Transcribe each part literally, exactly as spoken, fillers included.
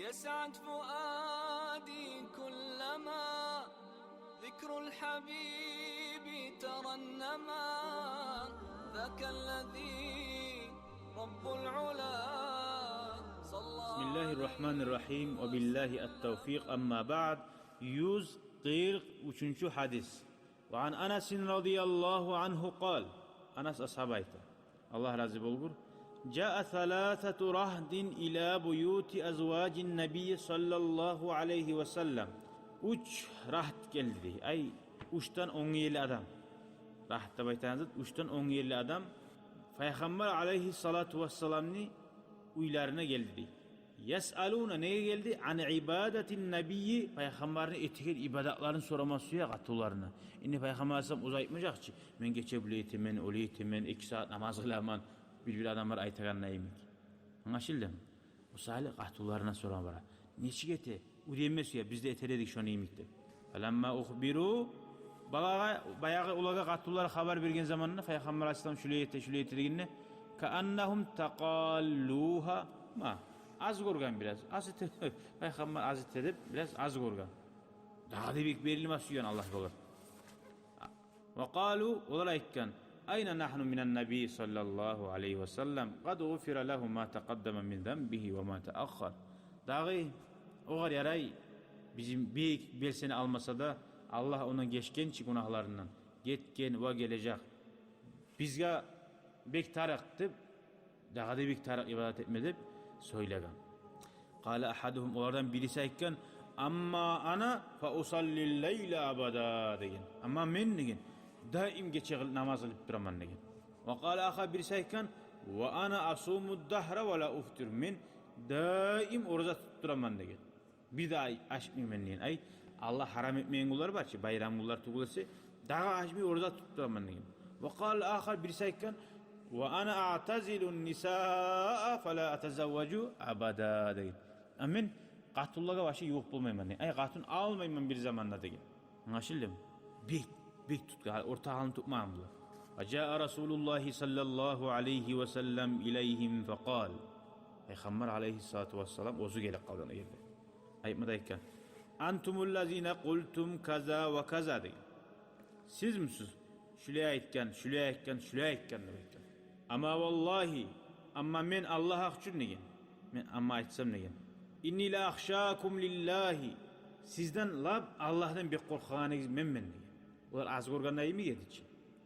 يسعد فؤادي كلما ذكر الحبيب ترنما. ذاك الذي رب العلا صلى بسم الله الرحمن الرحيم، وبالله التوفيق، أما بعد. Юз къыркъ уьчюнчю гьадис. وعن أنس رضي الله عنه قال. Анас асгьаба айта, Аллагь рази болгъур: جاء ثلاثة رهط إلى بيوت أزواج النبي صلى الله عليه وسلم. Уьч рагьт гелди дей. Ай, уьчден онг ерли адам. Рагьт деп айтагъан зат, уьчден онг ерли адам Пайхаммар алайгьиссалату вассаламны уьйлерине гелди дей. يسألون, неге гелди? عن عبادة النبي, Пайхаммарны этеген ибадатларын сорама сюе къатынларына. Энни Пайхаммар алайгьиссалам оьзю айтмажакъ чы: «Мен гече булай этемен, олай этемен, эки сагьат намаз къыламан», бир-бир адамлар айтагъанда йимик. Англашылдымы? О саялы къатынларына сорама бара. Нечик эте? Уьйренме сюе, биз де этер эдик шону йимик деп. فلما أخبروا, баягъы, баягъы олагъа къатынлар хабар берген заманда, Пайхаммар алайгьиссалам шулай эте, шулай эте дегенде, كأنهم تقالوها, ма, аз гёрген бираз. Аз эте, Пайхаммар аз эте деп, бираз аз гёрген. Дагъы да бек берилме сюйген Аллагьгъа олар. وقالوا, олар айтгъан: أين نحن من النبي صلى الله عليه وسلم؟ قد غفر له ما تقدم من ذنبه وما تأخر. Дагъы огъар ярай, бизин бек белсени алмаса да, Аллагь ондан гечген чи гюнагьларындан, гетген ва гележек. Бизге бек тарыкъ деп, дагъы да бек тарыкъ ибадат этме деп сёйлеген. قال أحدهم, олардан бириси айтгъан: أما أنا فأصلي الليل أبدا, деген. Амма мен, деген, даим гече къыл-, намаз къылып тураман, деген. وقال آخر, бириси айтгъан: وأنا أصوم الدهر ولا أفطر, мен даим ораза тутуп тураман, деген. Бир де ай-, ашмайман, деген. Ай, Аллагь гьарам этмеген гюнлер бар чы, байрам гюнлер тюгюл эсе, дагъы ашмай ораза тутуп тураман, деген. وقال آخر, бириси айтгъан: وأنا أعتزل النساء فلا أتزوج أبدا, деген. А мен къатынлагъа вообще ювукъ болмайман, деген. Ай, къатын алмайман бир заманда, деген. Англашылдымы? Бек, бек тутгъан, орта гьалын тутмагъан булар. وجاء رسول الله صلى الله عليه وسلم إليهم فقال. Пайхаммар алайгьиссалату вассалам оьзю гелип къалгъан о ерде. Айтма да айтгъан: أنتم الذين قلتم كذا وكذا, деген. Сизмисиз шулай айтгъан, шулай айтгъан, шулай айтгъан деп айтгъан. أما والله, амма мен Аллагь гьакъ учун, деген, мен амма айтсам, деген, إني لأخشاكم لله, сизден лап Аллагьдан бек къоркъагъаныгъыз менмен, деген. Олар аз гёргенде йимик эди чи.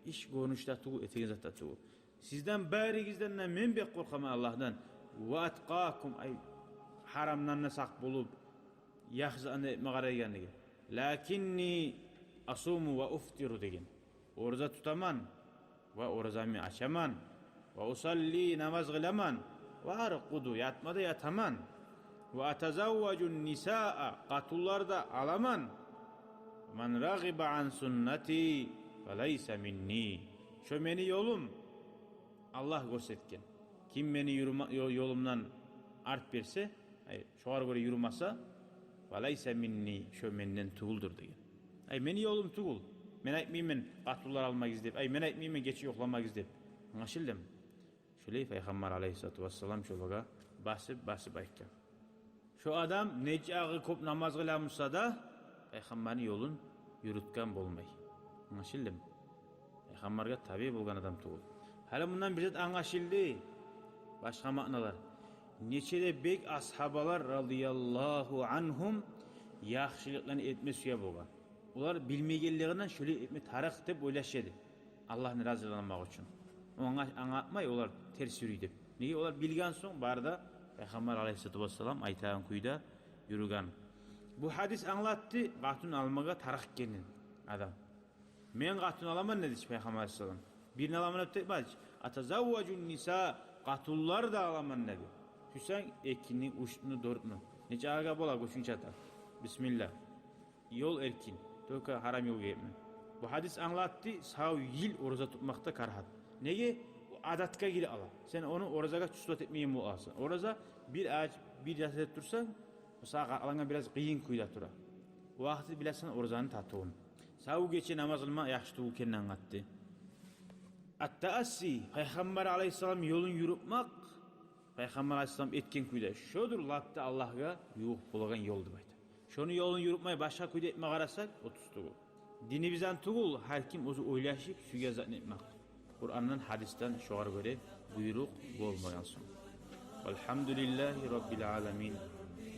Иш гёрюнюшде тюгюл, этеген затда тюгюл. Сизден, баригизден де мен бек къоркъаман Аллагьдан. وأتقاكم, ай, гьарамдан да сакъ болуп, яхшы затны этме къарайгъан, деген. لكني أصوم وأفطر, деген. Ораза тутаман ва оразамны ачаман. وأصلي, намаз къыламан. وأرقد, ятма да ятаман. وأتزوج النساء, къатынлар да аламан. من رغب عن سنتي فليس مني. Шо мени ёлум, Аллагь гёрсетген. Ким мени юрюме-, ё-, ёлумдан арт берсе, ай, шогъар гёре юрюмесе, فليس مني, шо менден тюгюлдюр, деген. Ай, мени ёлум тюгюл. Мен айтмайман къатынлар алмагъыз деп. Ай, мен айтмайман гече юхламагъыз деп. Англашылдымы? Шолай Пайхаммар алайгьиссалату вассалам шолагъа басып, басып айтгъан. Шо адам нечакъы кёп намаз къыла буса да, Пайхаммарны ёлун юрютген болмай. Англашылдымы? Пайхаммаргъа табиъ болгъан адам тюгюл. Гьали мундан бир зат англашылды. Башгъа маъналар. Нече де бек асгьабалар رضي الله عنهم яхшылыкъланы этме сюе болгъан. Олар билмегенлигинден шолай этме тарыкъ деп ойлаша эди. Аллагьны разиланмакъ учун. Ону англатмай, олар терс юрюй деп. Неге? Олар билген сонг, бары да Пайхаммар алайгьиссалату вассалам айтагъан кюйде юрюген. Бу гьадис англатды къатын алмагъа тарыкъ экенин адам. Мен къатын аламан деди чи Пайхаммар алайгьиссалам. Бирин аламан деп айтмады чы. أتزوج النساء, къатынлар да аламан деди. Сюйсенг экини, уьчню, дёртню. Нечакъыгъа бола, гючюнг чата. Бисмилла. Ёл эркин. Только гьарам ёлгъа гетме. Бу гьадис англатды, сав йыл ораза тутмакъ да карагьат. Неге? О адатгъа гирип къала. Сен ону оразагъа чувствовать этмейген боласан. Ораза бир ач, бир зат этип турсанг, о сагъа къарагъандан бираз къыйын кюйде тура. О вакъти билесен оразаны татывун. Сав гече намаз къылма яхшы тюгюл экенин англатды. التأسي, Пайхаммар алайгьиссалам ёлун юрютмек, Пайхаммар алайгьиссалам этген кюйде, шодур лап да Аллагьгъа ювукъ болагъан ёл деп айта. Шону ёлун юрютмей, башгъа кюйде этме къарасакъ, о тюз тюгюл. Динибизден тюгюл, гьар ким оьзю ойлашып сюйген затын этмек. Къурандан, гьадисден шогъар гёре буйрукъ болмагъан сонг. Валгьамдулиллагьи раббил аламин.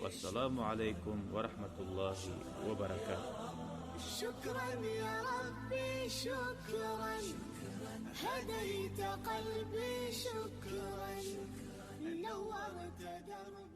Вассаламу алайкум ва рагьматуллагьи ва баракатугь. شكرا يا ربي، شكرا. هديت قلبي، شكرا. نورت دربي.